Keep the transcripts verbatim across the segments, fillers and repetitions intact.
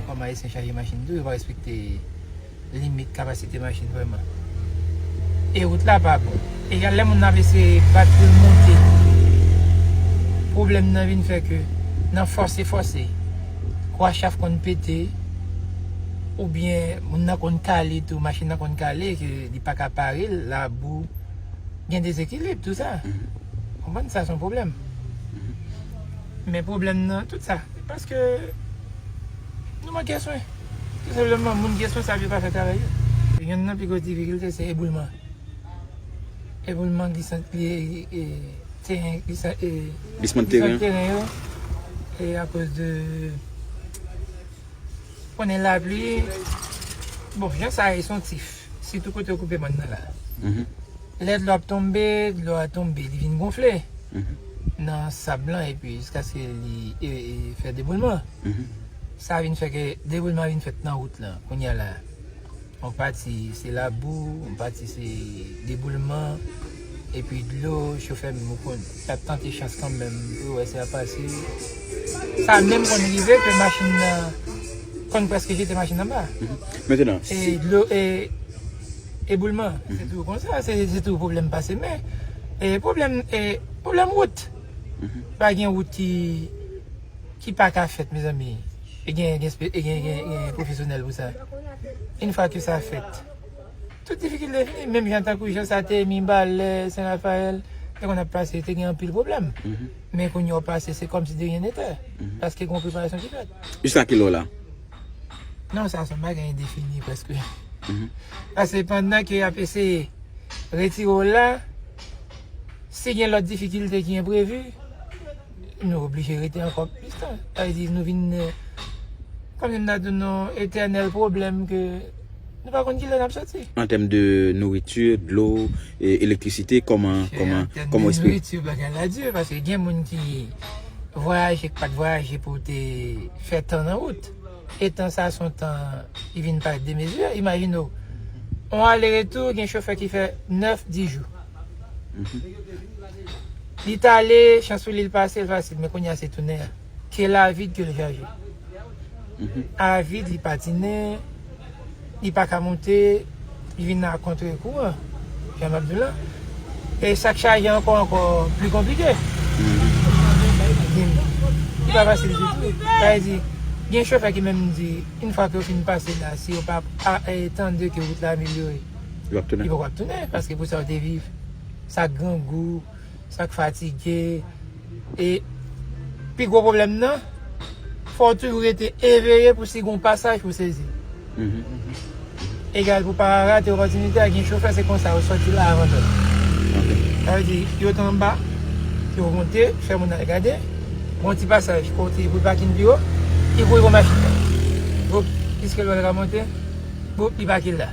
Kòm Ayisyen chaje machin tou, yo pa respekte limit kapasite machin vrèman. E wout la pa bon. E lè moun nan ap eseye bat pou l monte, pwoblèm nan vin fè ke nan fòse fòse, kwa chaf konn pete, oubyen moun nan konn kale tou, machin nan konn kale, ke li pa ka pare, labou, gen dezekilib, tou sa. Konprann sa, se yon pwoblèm. Men pwoblèm nan, tout sa, paske nou manke swen. Tou senpleman, moun gen swen, sa yo pa fè travay yo. Youn nan pi gwo difikilte, se eboulman. Eboulman glisant, li, e, teren, glisant, e, glisman teren yo, e akoz de konnen lapli, bon, jan sa ye, se yon tif. Sitou kote yo koupe mòn nan la. Lè dlo ap tonbe, dlo a tonbe, li vin gonfle nan sab lan, epi jiskaske li, e, e, fè deboulman. Sa vin fè ke deboulman vin fèt nan wout lan. Kounye a la, yon pati se labou, yon pati se deboulman, epi dlo, chofè menm ou konn, l ap tante chans kanmenm pou l wè si l ap pase. Sa menm konn rive ke machin nan konn prèske jete machin anba. Mentenan, e si dlo, e, eboulman, se toujou konsa, se, se toujou pwoblèm pase. Men, e, pwoblèm, e, pwoblèm wout. Pa gen wout ki, ki pa ka fèt, mezanmi. E gen, gen, spe- e gen, gen, gen pwofesyonèl pou sa. Yon fwa ke sa fèt, tout difikilte fini. Menm jan tankou jan sa te ye, Mibalè, Sen Rafayèl, te konn ap pase, te gen anpil pwoblèm. Men kounye a w pase, se kòmsi de rien n'était. Paske gen yon preparasyon ki fèt. Jiska kilè w la? Non, sa se yon bagay endefini prèske. Paske pandan ke y ap eseye retire w la, si gen lòt difikilte ki enprevi, nou oblije rete ankò plis tan. Sa vle di, nou vin, e, kòmsi m ta di w, nan etènèl pwoblèm ke nou pa konn kilè n ap soti. An tèm de nouriti, dlo, e, elektrisite, kòman, kòman, kòman w eksplike? Nouriti, bagay la di, paske gen moun ki vwayaje, k pa t vwayaje pou te fè tan nan wout. E tan sa, se yon tan ki vin parèt demezi. Imajine w, yon ale retou, gen chofè ki fè nèf, dis jou. Li t ale, chans pou li, l pase, l fasil, men kounye a se tounen an. Ke l avid, ke l chaje. Avid, li patinen, li pa ka monte, li vin a kontre kouran, jan m ap di w la. E sa k chaje ankò, ankò pli konplike. Li pa fasil ditou. Sa vle di, gen chofè ki menm di, yon fwa ke yo fin pase la, si yo pa, a, e, tande ke wout la amelyore, yo ap tounen, yo poko ap tounen, paske pou sa yo te viv, sa k grangou, sa k fatige. E pi gwo pwoblèm nan, fò w toujou rete eveye pou si gon pasaj pou sezi. Egal pou pa rate opòtinite a, gen chofè, se konsa, yo sòti la avan lòt. Sa vle di, yo t anba, yo monte, fè moun al gade, gon ti pasaj kote pou pakin pi wo, li kouri pran machin nan. Boup, jiske lè l ka monte, boup, li pake l la.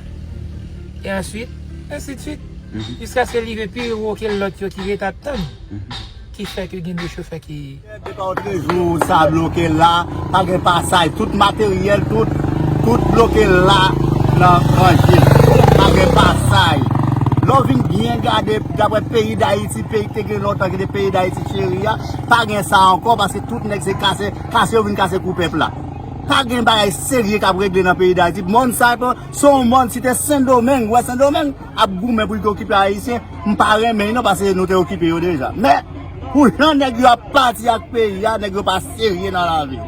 E answit, ensidsuit, jiskaske li rive pi wo ke lòt yo ki rete ap tann, ki fè ke gen de chofè ki Depi lòtrejou, sa bloke la, pa gen pasaj, tout materyèl, tout, tout bloke la, nan ranje. Pa gen pasaj. Lè w vin byen gade, daprè peyi Dayiti, peyi ki te gen lontan, ki te peyi Dayiti cheri a, pa gen sa ankò, paske tout nèg se kase, kase yo vin kase kou pèp la. Pa gen bagay serye k ap regle nan peyi Dayiti. Mòn sa, Se yon mòn, si te Sendomeng, w wè Sendomeng ap goumen pou l te okipe Ayisyen, m pa renmen l non, paske nou te okipe yo deja. Men, pou jan nèg yo ap pati ak peyi a, nèg yo pa serye nan lavi.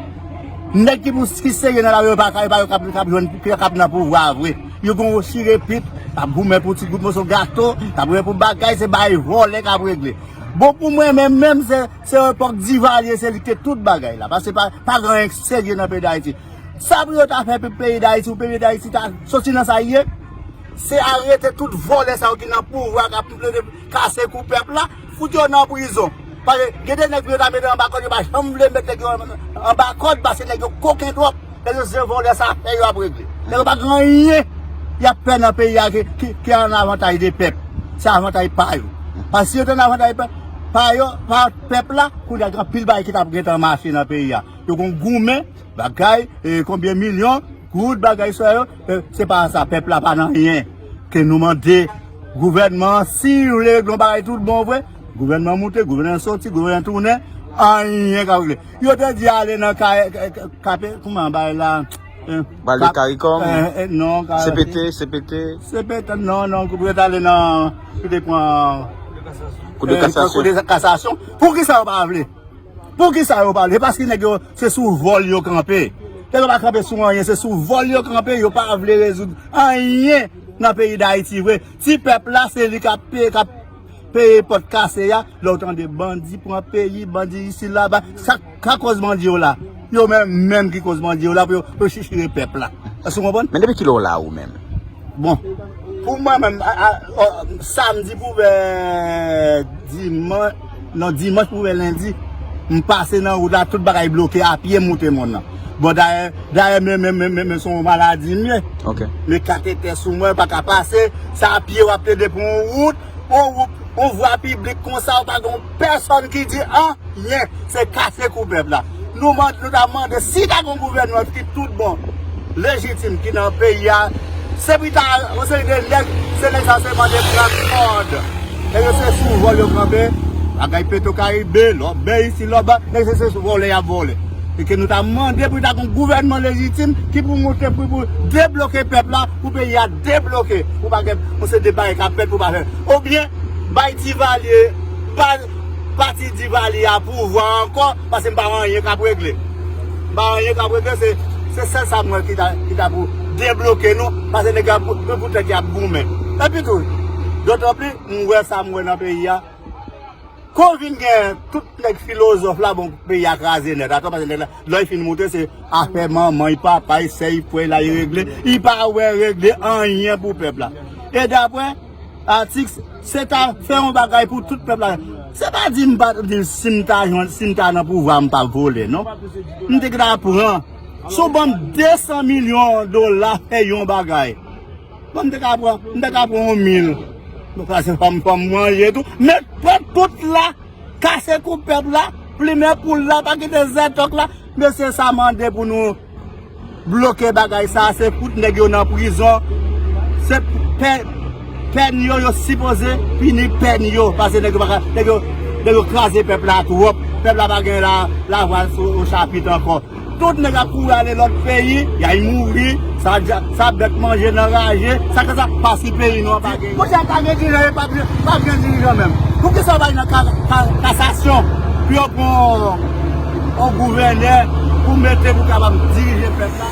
Nèg ki pou ki serye nan lari yo pa ka, e pa yo k ap k ap jwenn k ap nan pouvwa a vre. Yo gon chire pit, k ap goumen pou ti gout moso gato, k ap goumen pou bagay, se bagay vòlè k ap regle. Bon, pou mwen menm, menm se se epòk Divalye, se li ki te tout bagay la. Paske pa pa gen anyen k serye nan peyi Dayiti. Sa pou yo ta fè pou peyi Dayiti, pou peyi Dayiti ta soti nan sa l ye. Se arete tout vòlè sa yo ki nan pouvwa k ap plede kase kou pèp la, fout yo nan prizon. Paske gen de nèg pou yo ta mete anba kòd, yo pa janm vle mete nèg yo anba kòd paske nèg yo koken twòp. Nèg yo se vòlè, se afè yo ap regle. Nèg yo pa gen anyen y ap fè nan peyi a ki, ki, ki an avantaj de pèp. Se avantaj pa yo. Paske si yo te nan avantaj pa, pa yo, pa pèp la, kounye a gen anpil bagay ki t ap gentan mache nan peyi a. Yo gon goumen, bagay, e, konbyen milyon, goud, bagay sa yo, e, se pa sa, pèp la pa nan anyen. Ke nou mande gouvènman an, si l vle regle yon bagay tout bon vre, gouvènman moute, gouvènman soti, gouvènman tounen, anyen ka regle. Yo te di ale nan ka, ka, ka, kouman bagay la, e, Pral de ka- Karikòm, e, e, non, ka- C P T, C P T. C P T, non, non, pou yo t ale nan, pou te pran, Kou de e, kasasyon. Kou de kasasyon. Pou ki sa yo pa vle? Pou ki sa yo pale? Paske nèg yo, se sou vòl yo kanpe. Nèg yo pa kanpe sou anyen, se sou vòl yo kanpe, yo pa vle rezoud anyen nan peyi Dayiti vre. Ti pèp la, se li k ap peye, k ap peye pòt kase a. Lè w tande bandi pran peyi, bandi isi laba, sa k ka kòz bandi yo la? Yo menm, menm ki kòz bandi yo la pou yo, pou yo chichire pèp la. Èske w konprann? Men depi kilè w la ou menm? Bon, pou mwen menm, a, a, o, samdi pou vè dimanch, non, dimanch pou vè lendi, m pase nan wout la, tout bagay bloke, a pye m moute mòn nan. Bon, dayè, dayè, men, men, men, men, men se yon maladi m ye. Ok. Men katetè sou mwen, pa ka pase, se a pye w ap plede pou yon wout, yon wout, yon vwa piblik konsa, ou pa gen yon pèsòn ki di, an, Yen, se kase kou pèp la. Nou mande, nou ta mande si ta gon gouvènman ki tout bon, lejitim ki nan peyi a, se pou ta, yon seri de nèg, se nèg sa se mande pran kòd. Nèg yo se sou vòl yo kanpe, bagay Petro Karibe, lòbè isi, lòbè, nèg se, se sou vòlè y ap vòlè. E ke nou ta mande pou ta gon gouvènman lejitim ki pou moute pou, pou debloke pèp la, pou peyi a debloke, pou pa gen, yon seri de bagay k ap fèt pou pa fè. Oubyen, bay Divalye, pa pati Divalye a pouvwa ankò, paske m pa wè anyen k ap regle. M pa wè anyen k ap regle, se, se sèl sa m wè ki ta, ki ta pou debloke nou, paske nèg yo ap, pou, pou tèt yo ap goumen. Epi tou, dotanpli, m wè sa m wè nan peyi a. Kon vin gen tout nèg filozòf la, bon, peyi a kraze nèt. Atò, paske nèg la, lè y fin moute, se afè manman y, papa y, sè y, frè y la y regle. Y pa wè regle anyen pou pèp la. E daprè Atix, se ta fè yon bagay pou tout pèp la. Se pa di m pa di si m ta jwenn, si m ta nan pouvwa, m pa vole, non. M te ta pran, si w ban m de san milyon dola, fè yon bagay. Bon, m te ka pran, m te ka pran yon mil. Bon, sa se fò m, fò m manje tou. Men pran tout la, kase kou pèp la, plimen poul la, pa kite zètòk la. Mesye, sa mande pou nou bloke bagay sa, se fout nèg yo nan prizon. Se pè-, pèn yo, yo sipoze pini pèn yo. Paske nèg yo pa ka, nèg yo, nèg yo kraze pèp la twòp. Pèp la pa gen la, lavwa sou, o chapit ankò. Tout nèg ap kouri ale lòt peyi, y ay mouri, sa, sa bèt manje nan raje, sa konsa, paske peyi nou an pa gen. Monchè, pa gen dirijan, e pa, pa gen dirijan menm. Poukisa w pa al nan ka, ka, kasasyon pou yo pran yon, yon gouvènè pou mete pou kapab dirije pèp la?